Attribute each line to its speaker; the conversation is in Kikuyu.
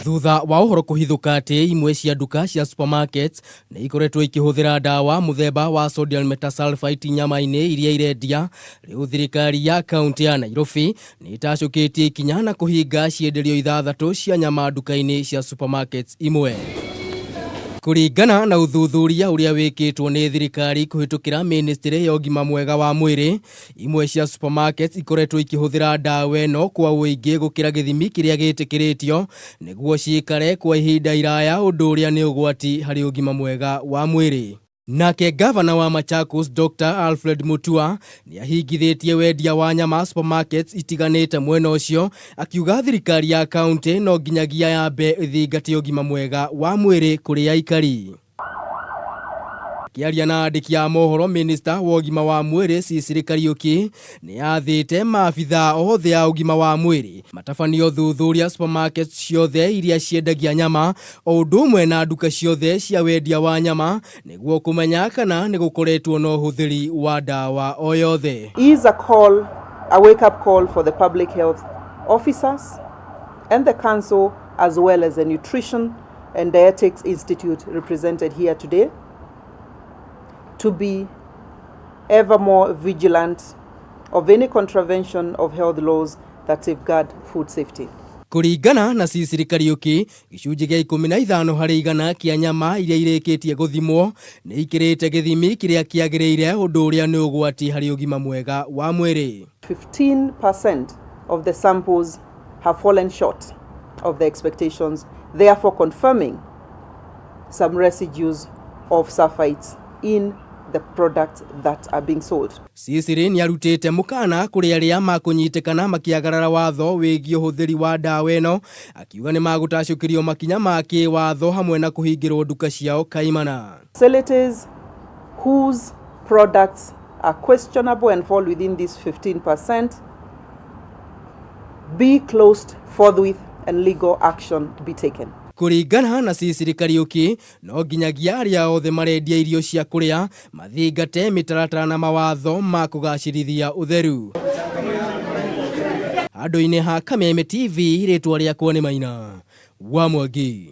Speaker 1: Thutha wa ũhoro kũhithũka atĩ imwe cia nduka cia supermarkets nĩ ikoretwo ikĩhũthĩra ndawa mũthemba wa sodium metasulfite nyama-inĩ iria irendia, rĩu thirikari ya kaunti ya Nairobi nĩ ĩtacũkĩtie ikinya na kũhinga cienderio ithathatũ cia nyama nduka-inĩ cia supermarkets imwe. Kũringana na ũthuthuria ũrĩa wĩkĩtwo nĩ thirikari kũhĩtũkĩra ministry ya ũgima mwega wa mwĩrĩ, imwe cia supermarkets ikoretwo ikĩhũthĩra ndawa ĩno kwa ũingĩ gũkĩra gĩthimi kĩrĩa gĩtĩkĩrĩtio nĩguo ciikare kwa ihinda iraya, ũndũ ũrĩa nĩ ũgwati harĩ ũgima mwega wa mwĩrĩ. Nake gavana wa Machakos Dr. Alfred Mutua nĩ ahingithĩtie wendia wa nyama supermarkets itiganĩte mwena ũcio, akiuga thirikari ya kaunti no nginyagia yambe ĩthingate ũgima mwega wa mwĩrĩ kũrĩ aikari. Akĩaria na andĩki a mohoro, minista wa ũgima wa mwĩrĩ Sicily Kariũki nĩ athĩte maabithaa othe a ũgima wa mwĩrĩ matabanie ũthuthuria supermarkets ciothe iria ciendagia nyama o ũndũ ũmwe na nduka ciothe cia wendia wa nyama nĩguo kũmenya kana nĩ gũkoretwo na ũhũthĩri wa ndawa o yothe.
Speaker 2: Is a call, a wake-up call for the public health officers and the council, as well as the Nutrition and Dietetics Institute represented here today, to be ever more vigilant of any contravention of health laws that safeguard food safety.
Speaker 1: Kũringana na Sicily Kariũki, gĩcunjĩ gĩa 15% kĩa nyama iria irĩkĩtie gũthimwo nĩ ikĩrĩte gĩthimi kĩrĩa kĩagĩrĩire, ũndũ ũrĩa nĩ ũgwati harĩ ũgima mwega wa mwĩrĩ.
Speaker 2: 15% of the samples have fallen short of the expectations, therefore confirming some residues of sulfites in the products that are being sold.
Speaker 1: Sicily nĩ arutĩte mũkana kũrĩ arĩa makũnyitĩkana makĩagarara watho wĩgiĩ ũhũthĩri wa ndawa ĩno, akiuga nĩ magũtacũkĩrio makinya ma kĩwatho hamwe na kũhingĩrwo nduka ciao kaimana.
Speaker 2: Facilities whose products are questionable and fall within this 15% be closed forthwith and legal action be taken.
Speaker 1: Kũringana na Sicily Kariũki, no nginyagia arĩa othe marendia irio cia kũrĩa mathingate mĩtaratara na mawatho ma kũgacĩrithia ũtheru. Handũ-inĩ ha Kameme TV, rĩtwa rĩakwa nĩ Maina wa Mwangi.